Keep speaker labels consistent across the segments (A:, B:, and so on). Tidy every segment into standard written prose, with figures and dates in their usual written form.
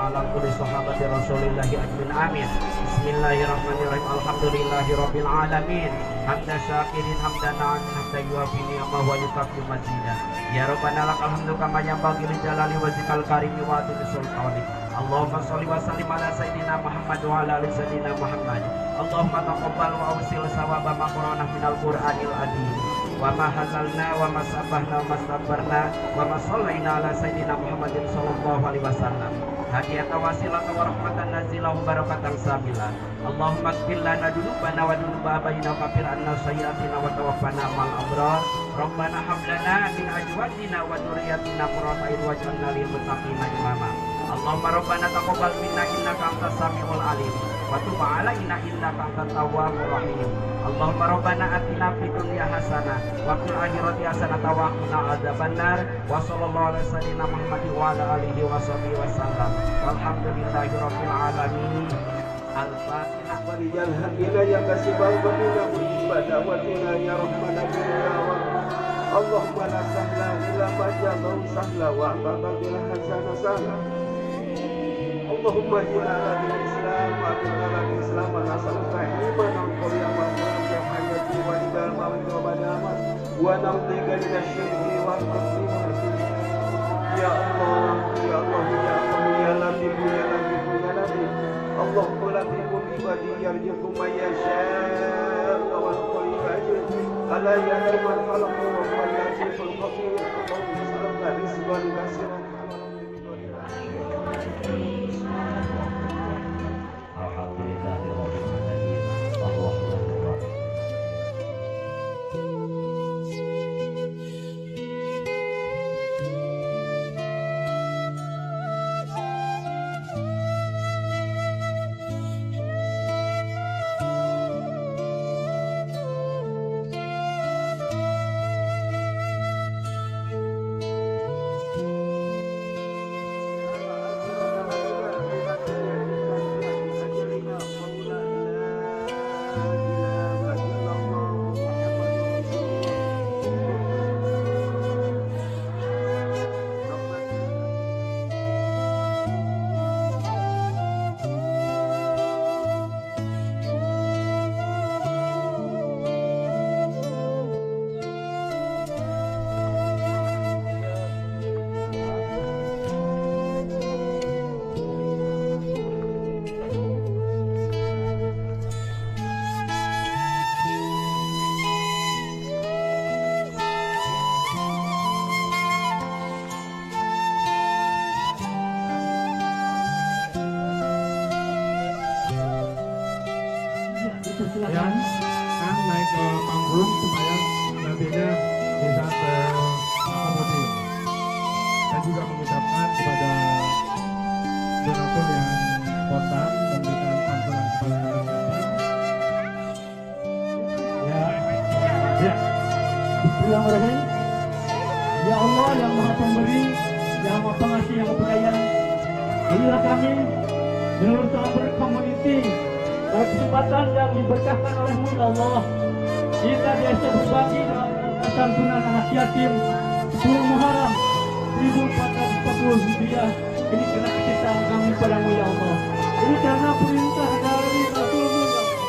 A: wa ala kulli sahabati Rasulillahi ajmain. Amin. Bismillahirrahmanirrahim. Alhamdulillahirabbil alamin. Hamdan syakirin hamdan na'amin hamdan yuwafi ni'amahu wa yukafi mazidah. Ya Rabbana lakal hamdu kama yanbaghi li jalali wajhikal karimi wa azimi sultanik. Allahumma sholli wa sallim ala sayyidina Muhammad wa ala ali sayyidina Muhammad. Allahumma taqabbal wa awsil sawaba ma qara'na minal Qur'anil azim. Wa ma halalna wa ma sabbahna wa ma stabbarna wa ma shallaina ala sayyidina Muhammadin sallallahu alaihi wasallam. Hadiyata wasilata wa rahmatan nazilah barakatan sabila. Allahumma ighfir lana dzunubana wa dzunuba abaina wa kafir anna sayyi'atina wa tawaffana ma'al abrar. Rabbana hab lana min azwajina wa dzurriyyatina qurrata a'yun waj'alna lil muttaqina imama. Allahumma rabbana taqabbal minna innaka antas samiul alim wa tub alaina innaka antat tawwabur rahim. Allahumma rabbana atina fid dunya hasanah wa fil akhirati hasanah wa qina adzabannar. Wa sallallahu ala sayyidina Muhammadin wa ala alihi washabihi wasallam. Walhamdulillahi rabbil alamin. Al-Fatihah.
B: Warijal hamila ya kasibal wa mujiba ya rahmana ya Allahumma la sahla illa ma ja'altahu sahla wa anta bil hasana sahla. Allahumma inna bil Islam wa bil Islam wa nas'aluka imanan qawiyyan wa quwwatan hayati wa idal mawt wa badamat wa na'udzubika minasyirki wal kufri. Ya Allah, ya Allah, ya Allah, ya Latif, ya Latif, ya Latif. Allahumma latifun ibadi yarzuqu man yasha' wa huwal qadir. Ala ya man khalaqa wa huwal latiful khabir. Allahumma nas'aluka rizqan katsiran.
C: Silakan Kang naik ke panggung supaya nantinya bisa terakomodir. Saya juga mengucapkan kepada donatur yang spontan memberikan santunan kepada anak yatim.
D: Ya, ya. Bismillahirrahmanirrahim. Ya Allah yang Maha Pemberi, yang Maha Pengasih, yang Maha Penyayang. Inilah kami Nur Sabar Community. Pada kesempatan yang diberkahkan olehmu ya Allah, kita biasa berbagi dalam santunan anak yatim 10 Muharram 1440 Hijriah. Ini karena kecintaan kami padamu ya Allah. Ini karena perintah dari Rasulmu ya Allah.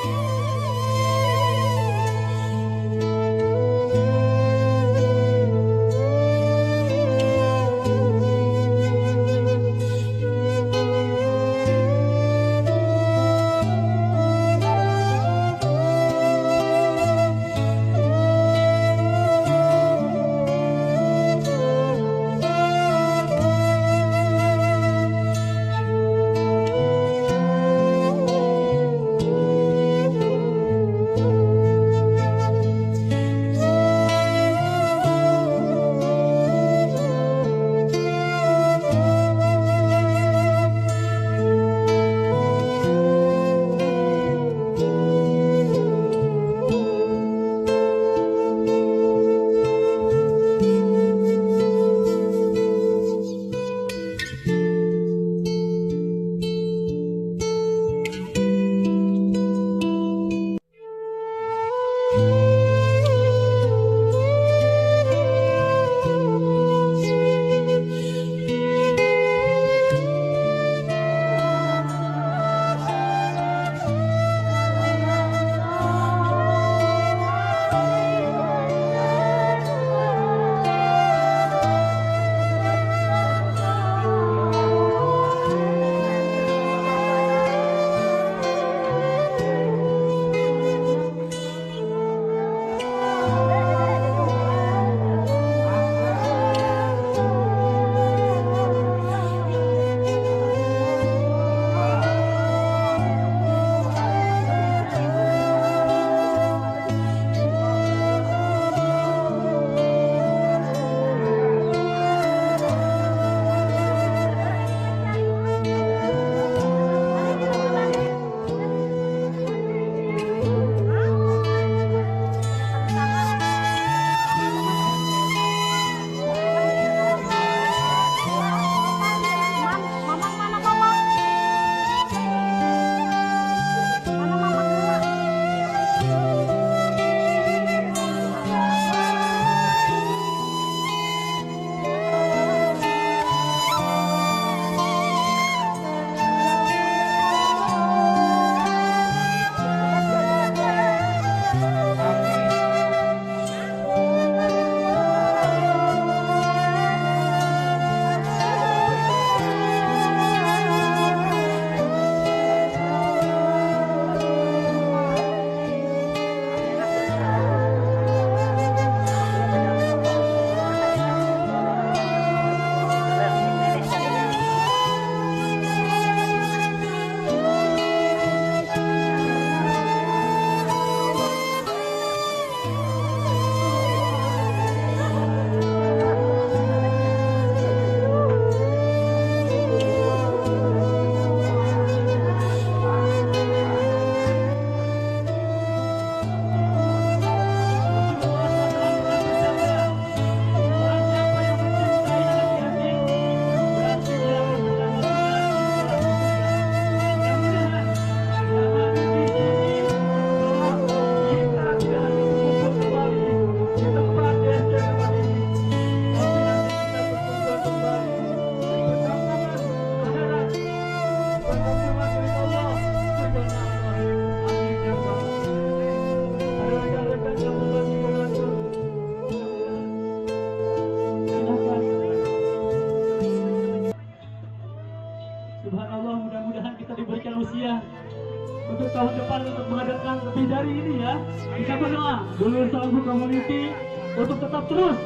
D: tahun depan untuk mengadakan lebih dari ini ya. Kita berdoa Dulur Saungku Community untuk tetap terus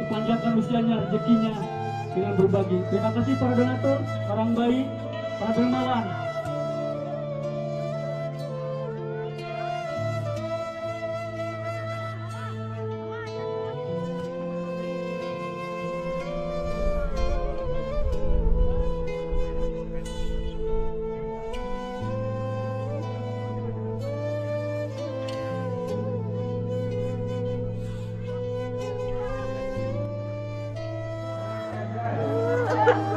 D: dipanjangkan usianya, rezekinya dengan berbagi. Terima kasih para donatur, orang baik, para dermawan.
E: Ha ha ha.